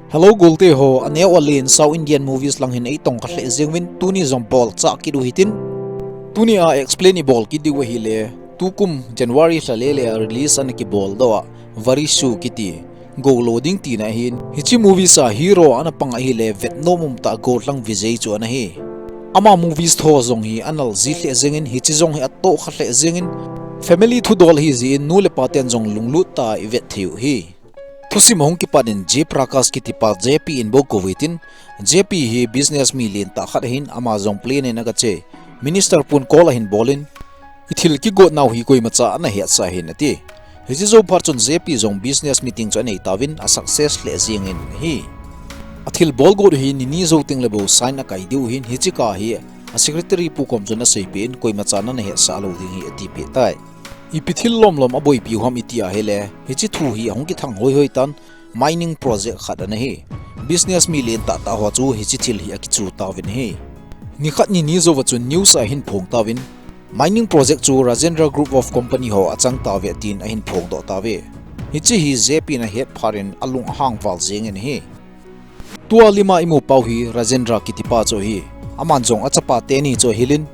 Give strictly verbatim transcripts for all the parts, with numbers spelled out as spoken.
Hello golte ho, aneo alen South Indian movies lang hin eitong kha lheh jeng uvin, tuni jong bol chah kit u hitin. Tuni a explain ibol kit diu ahile, tukum January lha lele a release ana kibol doh a, Varishu kiti, gou lo ding tina ahin. Hiche movies a hero ana pang ahile, vetnom umtah gollhang Vijay chu ana hi. Ama movies tho jong hi anal ji lheh jengin, hiche jong hi atoh kha lheh jengin, family thudol ahi jeh in nu le pa ten jong lunglut tah a ivet thei u ahi. Thusim ahung kipat in J Prakash kiti pa J P in bou kou u hitin, J P hi business mi lentah khat ahin, ama jong plane in aga che. Minister pun call ahin bol in, ithil kigot nau hi koimacha ana hetsah ahin ati. Hiche jou phat chun J P jong business meeting chu anei tauvin, a success lheh jengin ahi. Athil bol got u hi nini jou teng le bou sign akai diu ahin, hiche kah hi a secretary pu kom chun aseipeh in, koimacha nana hetsah lou ding ahi atipeh tai. Ipi thil lomlom aboipi u ham iti ahile, hiche thu hi ahung kithang hoihoi tan, mining project khat ana hi. Business mi lentah tah ho chu hiche thil hi akichu tauvin ahi. Nikhat nini jouva chun news a ahin phong tauvin, mining project chu Rajendra Group of Company ho achang tauve tin ahin phongdoh tauve. Hiche hi J P in ahet phat in alung ahang val jengin ahi. Tua lima imu pau hi Rajendra kiti pa chu ahi. Aman jong achapa teni chu ahil in,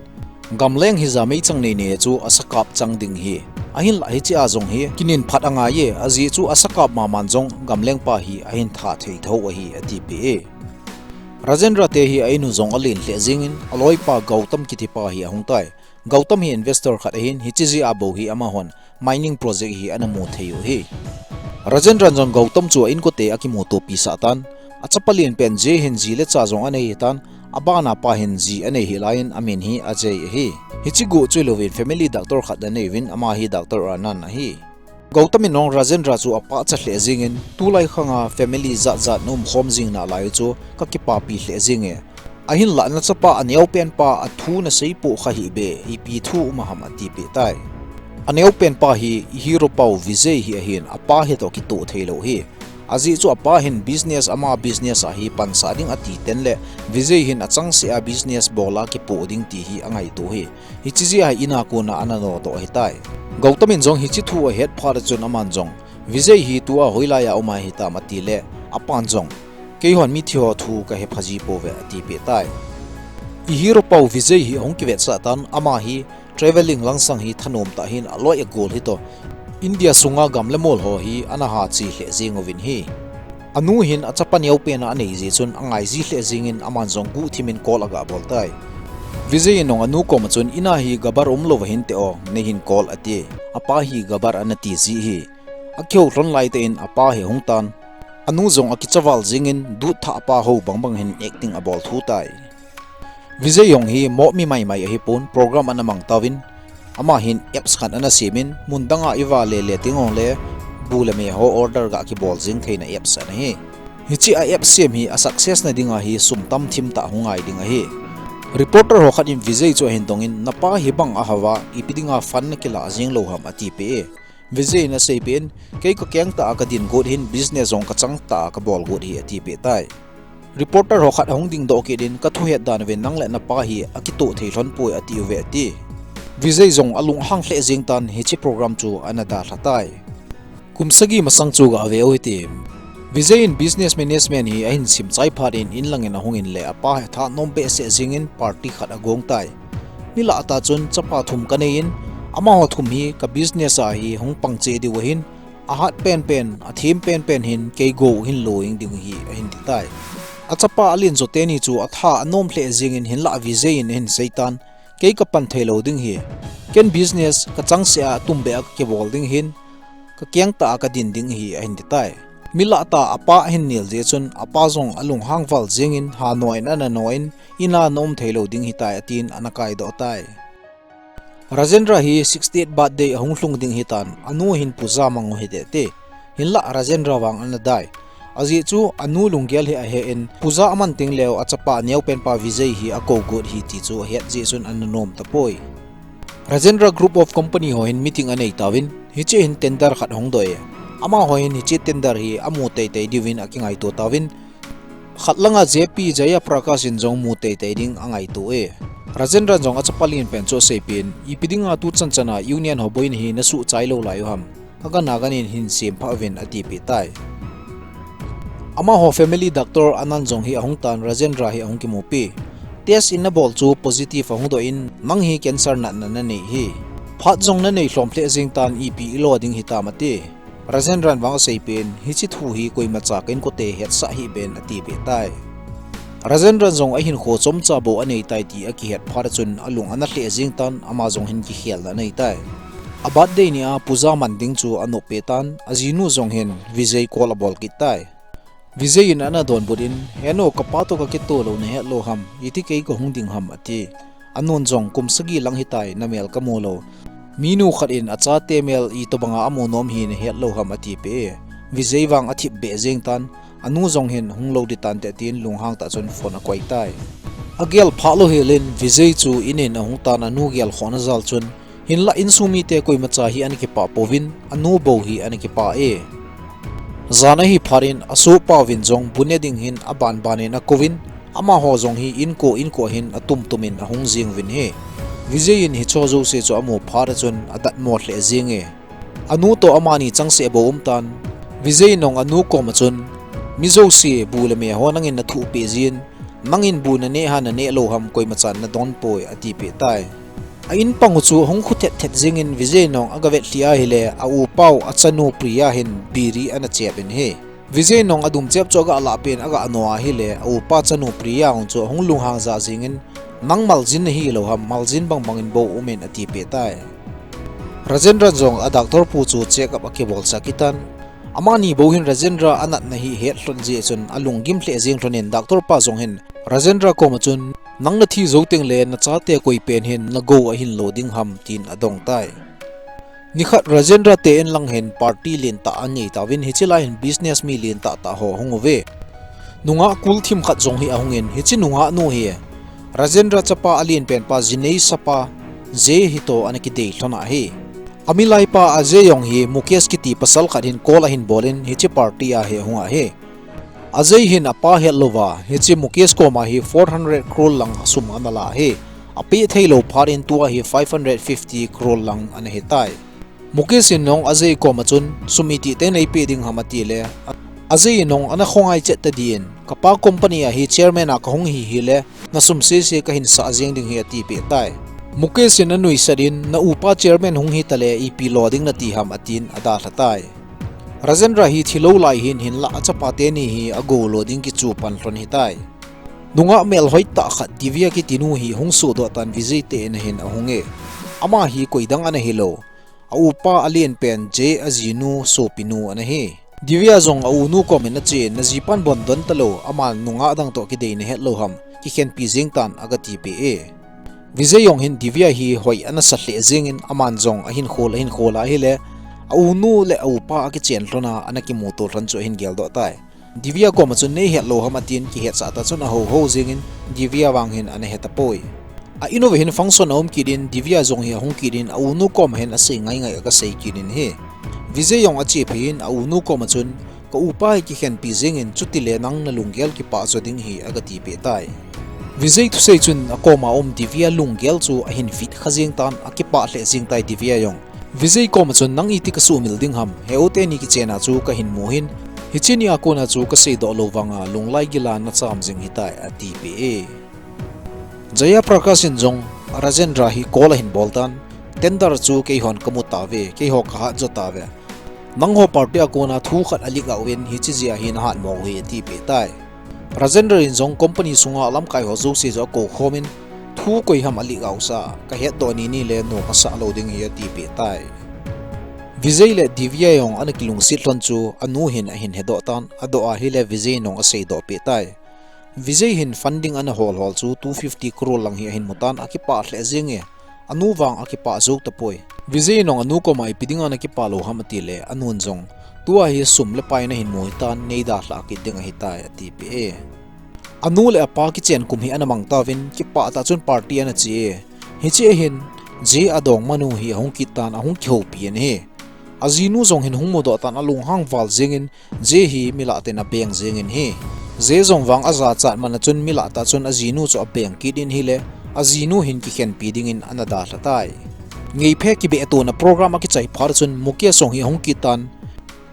gamleng hija meichang nei nei chu asakap chang ding ahi. Ahinlah hiche a jong hi kinin phat angai e, ajeh chu asakap maman jong gamleng pa hi ahin tha thei tho ahi atipeh e. Rajendra te hi a-in u jong alen lheh jengin, aloipa Gautam kiti pa hi ahung tai. Gautam hi investor khat ahin, hiche jeh a bou hi amahon mining project hi ana mu thei u ahi. Rajendra in jong Gautam chu a-inkote akimutopi sah tan, achapa lenpen Jay hin ji le cha jong anei hitan, abana pa hin ji anei hih laiyin amin hi Ajay ahi. Hiche guh chu hilouvin family doctor khat anei uvin, ama hi Doctor Anand ahi. Gautam in jong Rajendra chu apachat lheh jengin, tulai khanga family jatjat na umkhom jing nalai u chu kakipapi lheh jenge. Ahinlah nachapa aneopen pa a thu nasei poh kha hih beh, ipi thu um ham atipeh tai. Aneopen pa hi i hero pau Vijay hi ahin, apa hitoh kitoh theilou ahi. Ajeh chu apa hin business, ama business a hi pansah ding ati ten le Vijay hin achangseh a business bol a kipoh ding ti hi angaito ahi. Hiche jeh a hi in a kona ana nodoh ahitai. Gautam in jong hiche thu ahet phat a chun aman jong, Vijay hi tua hoilai a um ahitam atile, apan jong, keihon mithi ho thu kahepha ji pouve atipeh tai. I hero pau Vijay hi ahung kivetsah tan, ama hi travelling langsang hi thanom tah ahin, aloi agol hitoh India sunga gam le mol ho hi ana hache lheh jeng uvin ahi. Anu hin achapa neopen a anei jeh chun angai ji lheh jengin aman jong guhthimin call aga bol tai. Vijay in jong anu koma chun, in a hi gabbar umlou va hinte o, neihin call ati. Apa hi gabbar ana ti ji ahi. Akihou lhon laitah in apa hi ahung tan. Anu jong akicha val jengin dutthah pa ho bangbang hin acting abol thu tai. Vijay jong hi moh mi maimai ahipon, program ana mang tauvin, ama hin apps khat ana semin, mun danga iva lele teng jongle bu le me ho order ga kibol jeng theina apps ana hi. Hiche a apps sem hi a success na dinga hi sum tamthim tah hung ngai ding ahi. Reporter ho khat in Vijay chu ahin dongin, napa hi bang ahava, ipi dinga fund nakilah jeng lou ham atipeh e. Vijay in aseipeh in, kei kakeng tah a kadin got hin, business jong kachang tah a kabol got ahi atipeh tai. Reporter ho khat ahung dingdoh kit in, kathuhet dan uvin nang le napa hi akitoh thei lhon poi ati uve ati. Vijay jong alunghang lheh jeng tan, hiche program chu ana dalha tai. Kum sagi masang chu gave u hite. Vijay in business management hi ahin simchai phat in, in langin ahungin le apa hi athanom behseh jengin party khat agong tai. Nilah tah chun chapa thum kaneiyin, amaho thum hi ka business a hi hung pang cheh diu ahin, ahat penpen, athem penpen hin kei gou hin loiying ding ahi ahin ti tai. Achapa alen jo teni chu atha anom lheh jengin, hinlah Vijay in ahin seitan, kei kapan theilou ding ahi. Ken business kachangseh a atumbeh a kakibol ding ahin, kakeng tah a kadin ding ahi ahin ti tai. Milah tah a apa ahin nel jeh chun apa jong alunghang val jengin, ha noiyin ana noiyin, in a naum theilou ding ahitai atin ana kaidoh tai. Rajendra hi sixty-eight birthday ahung lhung ding ahitan, anu hin puja mang u hite ati. Hinlah Rajendra vang ana dai. Ajeh chu anu lunggel hi ahen, puja aman teng leu achapa aneopen pa Vijay hi akou got ahi ti chu ahet jeh chun ana nom tapoi. Rajendra Group of Company ho hin meeting anei tauvin, hiche hin tender khat ahung doh e. Amaho hin hiche tender hi amu teitei diuvin akingaito tauvin, khat langa J P Jaya Prakash in jong mu teitei ding angaito e. Rajendra in jong achapa lenpen chu aseipeh in, ipi dinga tuchan chana union ho boina hi nasuh chai lou lai u ham. Agan agan in hin sempha uvin atipeh tai. Amaho family doctor Anand jong hi ahung tan Rajendra hi ahung kimupi. Test in abol chu positive ahung doh in, nang hi cancer natna nanei hi. Phat jong nanei lhom lheh jeng tan ipi ilo ding hitam ati. Rajendran vang asei pen, hiche thu hi koimacha ka inkote hetsah hih ben ati peh tai. Rajendran jong ahinkho chomcha bou anei tai ti akihet phat a chun alung ana lheh jeng tan ama jong hin kikhelna anei tai. A birthday ni a puja man ding chu anop peh tan, ajinu jong hin Vijay call abol kit tai. Vijay in ana donbut in, "Henu, kapa toh kakitoh lou nahet lou ham, iti kei kahung ding ham," ati. Anun jong, "Kum sagi lang hitai, namel kamu lou. Minu khat in achate mel itobanga amu nom hi nahet lou ham," ati peh e. Vijay vang athip beh jeng tan, anu jong hin, "Hung lou ding tante," tin lunghang tah chun phone akoi tai. Agel phah lou hel in Vijay chu in in ahung tan anu gelkhohna jal chun, hinlah insung mite koimacha hi ana kipah pouvin, anu bou hi ana kipah e. Jan ahi phat in asohpa uvin jong bu ne ding hin abanban in akouvin, amaho jong hi inko inko hin atumtum in ahung jeng uvin ahi. Vijay in hicheho jouse chu amu phat a chun adatmo lheh jeng e. Anu toh amani changseh bou um tan. Vijay in jong anu koma chun, "Mi jouse bu le me ho nangin nathuh peh jin, nangin bu naneh ham naneh lou ham koimachan nadon poi," ati peh tai. A in pang u chu ahung khu thet thet jeng in Vijay in jong agavet lhih ahile, a upa u achanu Priya hin biri ana chep in ahi. Vijay in jong adum chep chu agalah pen agano ahile, a upa chanu Priya jong chu ahung lunghang jah jeng in, "Nang maljin nahi lou ham, maljin bangbang in bou um in," ati peh tai. Rajendra jong a doctor pu chu check up akibol cha kit tan. Amani bou hin Rajendra anatna hi ahet lhon jeh chun alunggim lheh jeng lhon in doctor pa jong hin Rajendra koma chun, "Nang nathi jou tengle nachate koi pen hin nagou ahin lo ding ham," tin adong tai. Nikhat Rajendra te in lang hin party lentah anei tauvin, hiche lai hin business mi lentah tah ho ahung uve. Nungah kul thim khat jong hi ahung in, hiche nungah nu hi Rajendra chapa alen pen pa Jinei sapa Jay hi toh ana kidei lhon ahi. Amilai pa Ajay jong hi Mukesh kiti pasal khat hin call ahin bol in, hiche party a hi ahung ahi. Ajay hin apa het louva, hiche Mukesh koma hi four hundred crore lang sum ana la ahi. Apeh thei lou phat in tua hi five hundred fifty crore lang ana hi tai. Mukesh in jong Ajay koma chun, "Sum iti tah in neipe ding ham?" ati le, Ajay in jong ana khongai chet ta din, "Kapa company a hi chairman a kahung hi hile, nasum sese kahin sah jeng ding ahi," ati peh tai. Mukesh in anuisat in, "Na upa chairman hung hi tale, ipi lo ding nati ham?" atin adalha tai. Rajendra hi thilou lai hin hinlah achapa teni hi agou lo ding kichu pan lhon hitai. Nungah melhoi tah khat Divya kiti nu hi hung sohdoh tan Vijay te in ahin ahung e. Ama hi koidang ana hilou. A upa alen pen Jay ajinu sopinu ana hi. Divya jong a unu kom in ache in, "Najipan bon don talou, ama nungah dang toh kidei nahet lou ham, kikhenpi jeng tan," aga tipeh e. Vijay jong hin Divya hi hoi ana sa lheh jeng in, aman jong ahin khol, ahin khol ahile, a unu le a upa akichen lhon a, ana kimuto lhon chu ahin geldoh tai. Divya kom a chun, "Neihet lou ham?" atin, kihetsah tah chun ahou hou jeng in, Divya vang hin ana he tapoi. A in uva hin function aum kit in, Divya jong hi ahung kit in, a unu kom a hin asei ngai ngai aga sei kit in ahi. Vijay jong ache phei in, a unu kom a chun, "Ka upa hi kikhenpi jeng in, chutile nang nalunggel kipah jo ding ahi," aga tipeh tai. Vijay thusei chun akom a um Divya lunggel chu ahin vit kha jeng tan, akipah lheh jeng tai Divya jong. Vijay kom a chun, "Nang iti kasuhmil ding ham, he u teni kichen a chu kahin mu hin, hiche ni a kon a chu kaseidoh lou vang a, lunglai gil a nacham jing hitai," atipeh e. Jaya Prakash in jong Rajendra hi call ahin bol tan, "Tender chu keihon kamu tauve, keiho kahat jo tauve. Nangho party a kon a thu khat aleak uvin, hiche jeh a hi nahat mo u hi," atipeh tai. Rajendra in jong company sunga lamkai ho jouse chu akou khom in, "Thu koi ham aleak u sa, kahetdoh ni ni le nom kasah lou ding ahi," atipeh tai. Vijay le Divya jong ana kilungset lhon chu anu hin ahin hedoh tan, adoh ahile Vijay in jong aseidoh peh tai. Vijay hin funding ana hol hol chu two fifty crore lang hi ahin mu tan, akipah lheh jeng e. Anu vang akipah jou tapoi. Vijay in jong anu kom a, "Ipi dinga nakipah lou ham?" atile, anun jong, "Tua hi sum le pai nahin mu hitan, neidalhah kit ding ahitai," atipeh e. Anu le apa kichen kum hi ana mang tauvin, kipah tah chun party ana che e. Hiche a hin, Jay adongmanu hi ahung kit tan, ahung kihoupi in ahi. Ajinu jong hin hung mudoh tan, alunghang val jeng in, Jay hi milah ten abeng jeng in ahi. Jay jong vang ajachat man a chun milah tah chun ajinu chu abeng kit in ahile, ajinu hin kikhenpi ding in ana dalha tai. Ngeiphe kibeh tona program akichai phat a chun Mukesh jong hi ahung kit tan.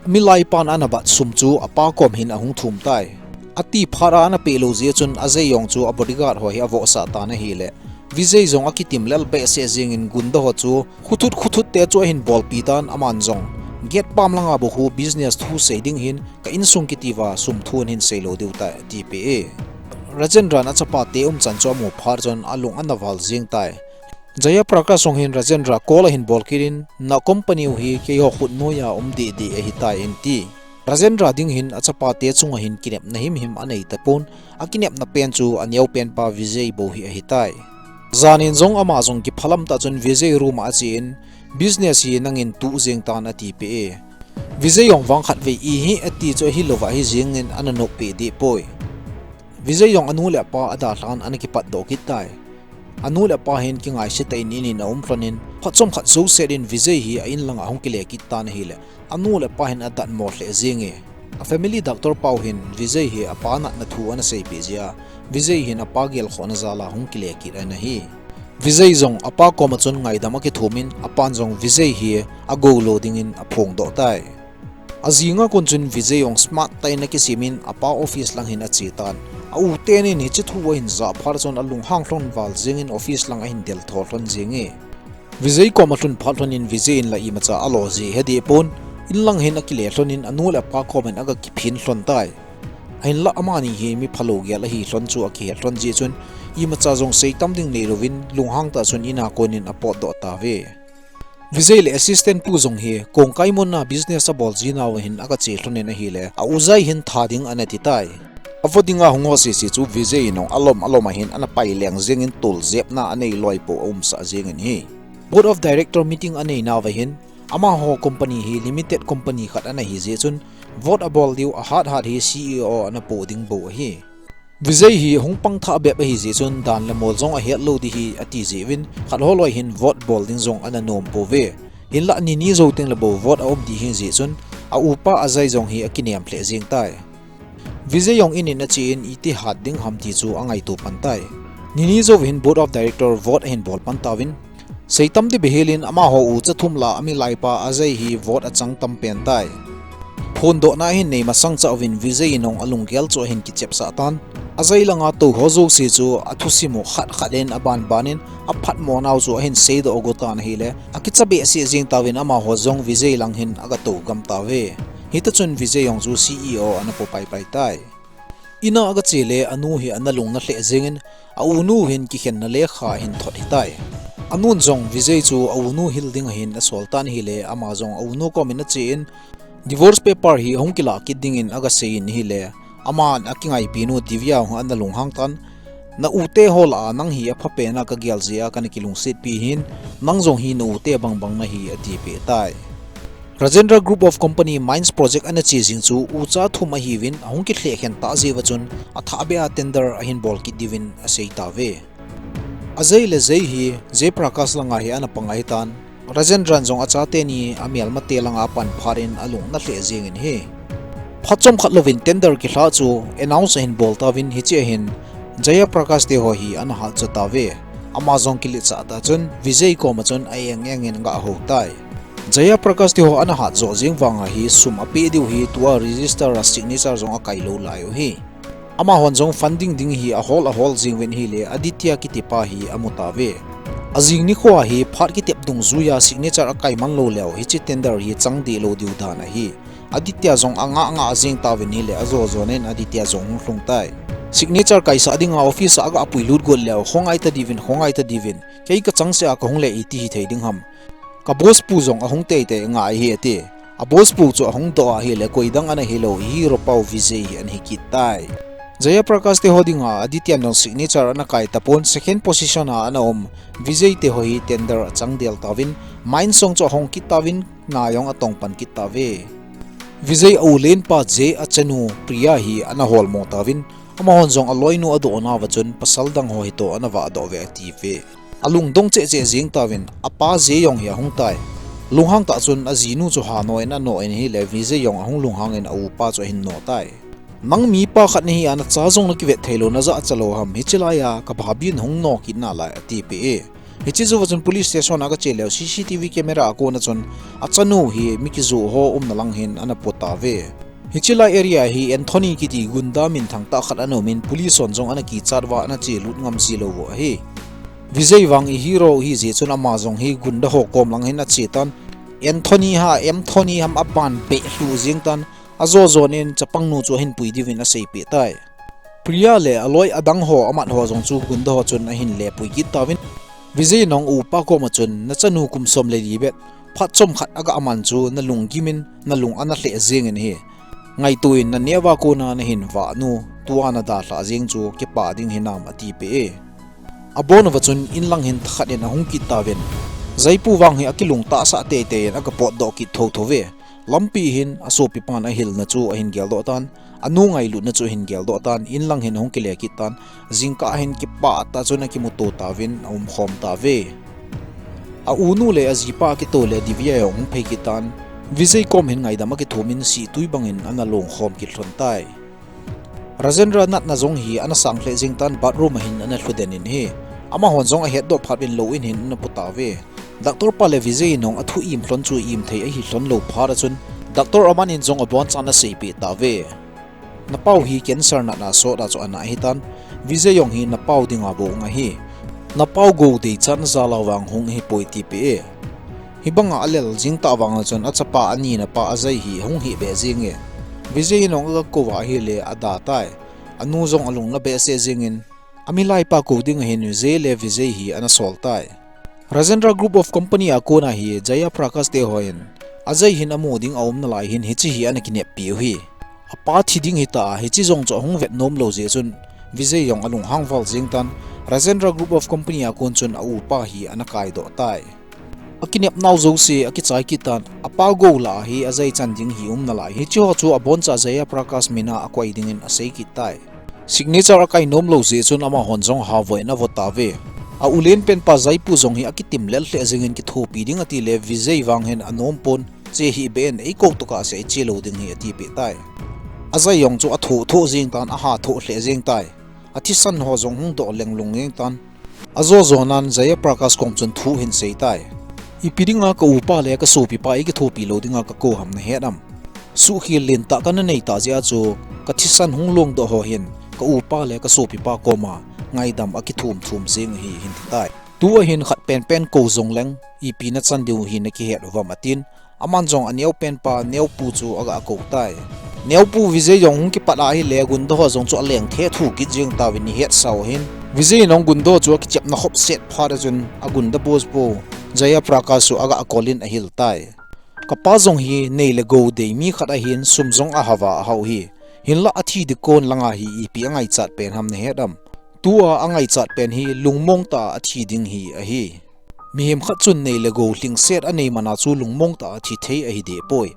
Milai pan ana bat sum chu apa kom hin ahung thum tai. Ati phat a ana peh lou jeh chun Ajay jong chu a bodyguard ho hi avohsah tan ahile, Vijay jong akitim lel behseh jengin gunda ho chu khuthut khuthut te chu ahin bolpi tan, aman jong gate pam langa bou khu business thu sei ding hin ka insung kiti uva sum thu ahin sei lou diu tai ati peh e. Rajendra in achapa te umchan chu amu phat chun alung ana val jeng tai. Jaya Prakash jong hin Rajendra call ahin bol kit in, na company u hi keiho khut noiya um dehdeh ahitai ahin ti. Rajendra ding hin achapa te chunga hin kinepna himhim anei tapon, akinepna pen chu aneo pen pa Vijay bou hi ahitai. Janin jong ama jong kiphalam tah chun Vijay room a achen, business hi nangin tuh jeng tan ati peh e. Vijay jong vang khatvei ihi ati chu ahilouva ahi jengin ana nop peh deh poi. Vijay jong anu le apa adalhan ana kipatdoh kit tai. Anu le apa hin kingaise tah in inin aum lhonin, phat chomkhat jouset in Vijay hi a in langa ahung kile kit tan ahile, anu le apa hin adatmo lheh jenge. A family doctor pau hin Vijay hi apa natna thu ana seipeh jeh a, Vijay hin apa gelkhohna jal a hung kile kit in ahi. Vijay jong apa koma chun ngaidam akithumin, apan jong Vijay hi agou lo dingin aphongdoh tai. Ajinga kon chun Vijay jong smart tah in akisimin apa office lang hin ache tan. A u tenin hiche thu ahin jah phat chun alunghang lhon val jengin office lang ahin del tho lhon jenge. Vijay koma alhun phat lhonin Vijay in la imacha alo ji he deh pon, in lang hin akile lhonin anu le apa komin aga kiphin lhon tai. Ahinla amani hi mi phalou gel ahi lhon chu akihet lhon jeh chun, imacha jong seitam ding neilouvin lunghang tah chun ina konin apotdoh tauve. Vijay le assistant pu jong hi kongkai muna business abol jinauva hin aga che lhonin ahile, a u Jai hin tha ding ana ti tai. Avo dinga hung ho sese chu Vijay in jong alom alom a hin ana pai leng jengin toljepna anei loi pou aumsah jengin ahi. Board of Director meeting aneinauva hin, amaho company hi limited company khat ana hi jeh chun, vote abol diu ahat hat hi C E O ana poh ding bou ahi. Vijay hi hung pangthah bep ahi jeh chun dan le mol jong ahet lou ding ahi ati jeh uvin, khat ho loi hin vote bol ding jong ana nom pouve. Hinla nini jou teng le bou vote aum ding ahi jeh chun, a upa Ajay jong hi akinem lheh jeng tai. Vijay jong inin achen iti hat ding ham ti chu angaito pan tai. Nini jou hin Board of Director vote ahin bol pan tauvin, seitam ding behelin amaho ucha thum lah a milaipa Ajay hi vote achang tam pen tai. Phondohna ahin nei masang chah uvin Vijay in jong alunggel chu ahin kichepsah tan. Ajay langa tou ho jouse chu athusim u khat khat in aban ban in aphatmo nau chu ahin seidoh go tan ahile, akicha behseh jeng tauvin amaho jong Vijay lang hin aga tou gam tauve. Hita chun Vijay jong chu C E O ana po pai pai tai. Ina aga che le anu hi ana lungna lheh jengin, a unu hin kikhenna lekha ahin thot hitai. Anun jong Vijay chu a unu hil ding ahin asol tan ahile, ama jong a unu komin achen, divorce paper hi ahung kilah kit dingin aga seiyin ahile, aman akingaipi nu Divya jong ana lunghang tan, na ute ho lah a nang hi aphapen a kagel jeh a kana kilungsetpi hin, nang jong hi na ute bangbang nahi atipeh tai. Rajendra Group of Company Mines Project ana che jing chu ucha thum ahiuvin, ahung kilhehkhen tah jeh uva chun athahbeh a tender ahin bol kit diuvin asei tauve. Ajay le Jay hi Jay Prakash langa hi ana pang ahitan, Rajendra in jong achate ni amelmate langa apan phat in alungna lheh jengin ahi. Phat chomkhat louvin tender kilhah chu announce ahin bol tauvin, hiche a hin Jaya Prakash teho hi ana hatjo tauve. Ama jong kiletsah tah chun Vijay koma chun a eng engin aga hou tai. Jaya Prakash teho ana hatjo jeng vanga hi sum apeh diu hi tua register a signature jong akailou lai u ahi. Amahon jong funding ding hi ahol ahol jeng uvin ahile Aditya kitipa hi amu tauve. Ajing nikho a hi phat kitep dungjuiya signature akaiman lou leu hiche tender hi chang dehlou diu dan ahi. Aditya jong angah ngah jeng tauvin ahile ajo jonin Aditya jong hung lhung tai. Signature kaisah dinga office a aga puilut got leu, khongai tadiuvin, khongai tadiuvin, kei kachangseh a kahung le iti hithei ding ham. Ka boss pu jong ahung teitei ngai ahi ati. A boss pu chu ahung doh ahile koidang ana hilou, hero pau Vijay hi ana hikit tai. Jaya Prakash teho dinga Aditya in jong signature ana kai tapon, second position a ana um Vijay teho hi tender achang del tauvin, mines jong chu ahong kit tauvin, na jong atong pan kit tauve. Vijay a u lenpa Jay a chanu Priya hi ana holmo tauvin, amahon jong aloinu adoh nauva chun pasal dang ho hitoh ana vahdoh uve atiuve. Alungdong cheh cheh jeng tauvin, apa Jay jong hi ahung tai. Lunghang tah chun ajinu chu hanoh in anoh in ahile, Vijay jong ahung lunghangin a upa chu ahin no tai. Nang mipa khat nahi a nacha jong nakivet theilou najah chalou ham, hiche laiya ka bhabin hung no kit nalai atipeh e. Hiche jouva chun police station a aga che leu C C T V camera a kona chun achanu hi mi kijoh ho umna lang hin ana po tauve. Hiche lai area hi Anthony kiti gunda minthang tah khat ana umin police hon jong ana kichat uva ana chelut ngam ji lou u ahi. Vijay vang i hero hi jeh chun ama jong hi gunda ho kom lang hin ache tan. Anthony ham, Anthony ham aban peh lhu jeng tan. Ajo jon in chapang nu chu ahin pui diuvin aseipeh tai. Priya le aloi adang ho amat ho jong chu gunda ho chun ahin lepui kit tauvin. Vijay in jong upa koma chun, nachanu kum som le li bep phat chomkhat aga man chu nalung gimin, nalung ana lheh jengin ahi. Ngaito in, naneo a kona nahin vah nu, tua nadalhah jeng chu kipah ding hinam, atipeh e. Abon uva chun inlang hin thakhat in ahung kit tauvin. Jaipu vang hi akilung tahsah teitei in aga potdoh kit thotho ve. Lampi hin asopipan ahilna chu ahin geldoh tan, anu ngailutna chu ahin geldoh tan, inlang hin ahung kile kit tan, jingkah hin kipah tah chun akimuto tauvin aumkhom tauve. A unu le ajipa akitoh le Divya jong ahung phei kit tan, Vijay kom hin ngaidam akithumin sihtui bangin ana longkhom kit lhon tai. Rajendra natna jong hi ana sang lheh jeng tan, bathroom a hin ana lhuden in ahi. Amahon jong ahetdoh phat uvin lou in hin ana pu tauve. Doctor pa le Vijay in jong athu im lhon chu im thei ahi lhon lou phat a chun, Doctor Aman in jong abonchan ana seipeh tauve. Napau hi cancer natna sot a chu ana ahi tan, Vijay jong hi napau dinga bou anga ahi. Napau gou deichat naja lou vang hung ahipoi, tipeh e. Hibanga alel jing tah vang a chun achapa anina pa Ajay hi ahung hih beh jenge. Vijay in jong aga kou a ahile ada tai. Anu jong alung na behseh jengin, amilai pa kou ding ahin Vijay le Vijay hi ana sol tai. Rajendra Group of Company a kona hi Jaya Prakash te hon Ajay hin amu ding aum nalai hin hiche hi ana kineppi u ahi. Apa thi ding hita a, hiche jong chu ahung vet nom lou jeh chun Vijay jong alunghang val jeng tan, Rajendra Group of Company a kon chun a upa hi ana kaidoh tai. Akinep nau jouse akichai kit tan, apa gou lah a hi Ajay chan ding hi um nalai. Hiche ho chu aboncha Jaya Prakash mina akoi dingin asei kit tai. Signature akai nom lou jeh chun amahon jong havoh in avo tauve. A ulen pen pa Jaipu jong hi akitim lel lheh jengin kithopi ding ati le Vijay vang hin anom pon, che hih beh in eikou tokah seh iche lou ding hi atipeh tai. Ajay jong chu athoh thoh jeng tan, aha thoh lheh jeng tai. Athisan ho jong hung doh lenglung jeng tan. Ajo jonan Jaya Prakash kom chun thu ahin sei tai. Ipi dinga ka upa le ka sopipa eikithopi lou dinga kakou ham nahet am? Suhkhel lentah kana nei tah jeh a chu kathisan hung longdoh ho hin ka upa le ka sopipa koma ngaidam akithum thum jeng ahi, ahin ti tai. Tua hin khat penpen kou jongleng ipi nachan diu hi nakihet uvam atin. Aman jong aneo pen pa Neopu chu aga kou tai. Neopu Vijay jong hung kipat a ahile gunda ho jong chu aleng thethu kit jeng tauvin ihet sau hin. Vijay in jong gunda ho chu akichepna khop set phat a chun a gunda boss pu Jaya Prakash chu aga kol in ahil tai. Kapa jong hi nei le gou dei mi khat ahin sum jong ahava ahao hi. Hinlah athi ding kon langa hi ipi angaichat pen ham nahet am? Tua angaichat pen hi lungmong tah a athi ding hi ahi. Mihem khat chun nei le gou lhingset anei mana chu lungmong tah a thi thei ahi deh poi.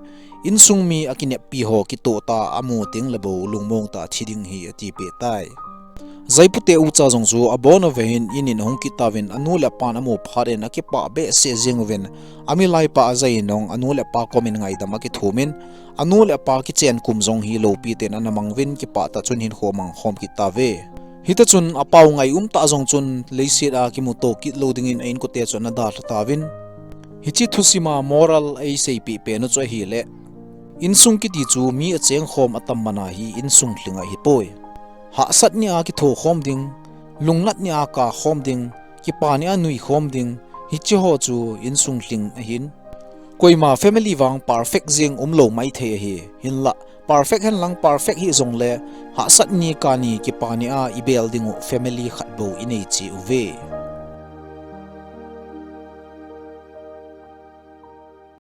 Insung mi akineppi ho kitoh tah a amu teng le bou lungmong tah a thi ding hi atipeh tai. Jaipu te ucha jong chu abon uva hin in in ahung kit tauvin anu le apan amu phat in akipah behseh jeng uvin amilai pa Ajay in jong anu le apa kom in ngaidam akithum in anu le apa kichen kum jong hi loupi ten ana mang uvin kipah tah chun hinkho amang khom kit tauve. Hita chun apau ngai um tah jong chun leiset a kimuto kit lou dingin a inkote chu ana dalha tauvin. Hiche thusim a moral eiseipeh pen u chu ahile, insung kiti chu mi acheng khom atam mana hi insung lhing ahipoi. Hahsat ni a kitho khom ding, lungnat ni a kah khom ding, kipa ni a nui khom ding, hiche ho chu insung lhing ahin. Koima family vang perfect jeng umlou maithei ahi, hinlah perfect henlang perfect hih jongle, hahsat ni kah ni kipa ni a ibel ding u family khat bou inei cheh uve.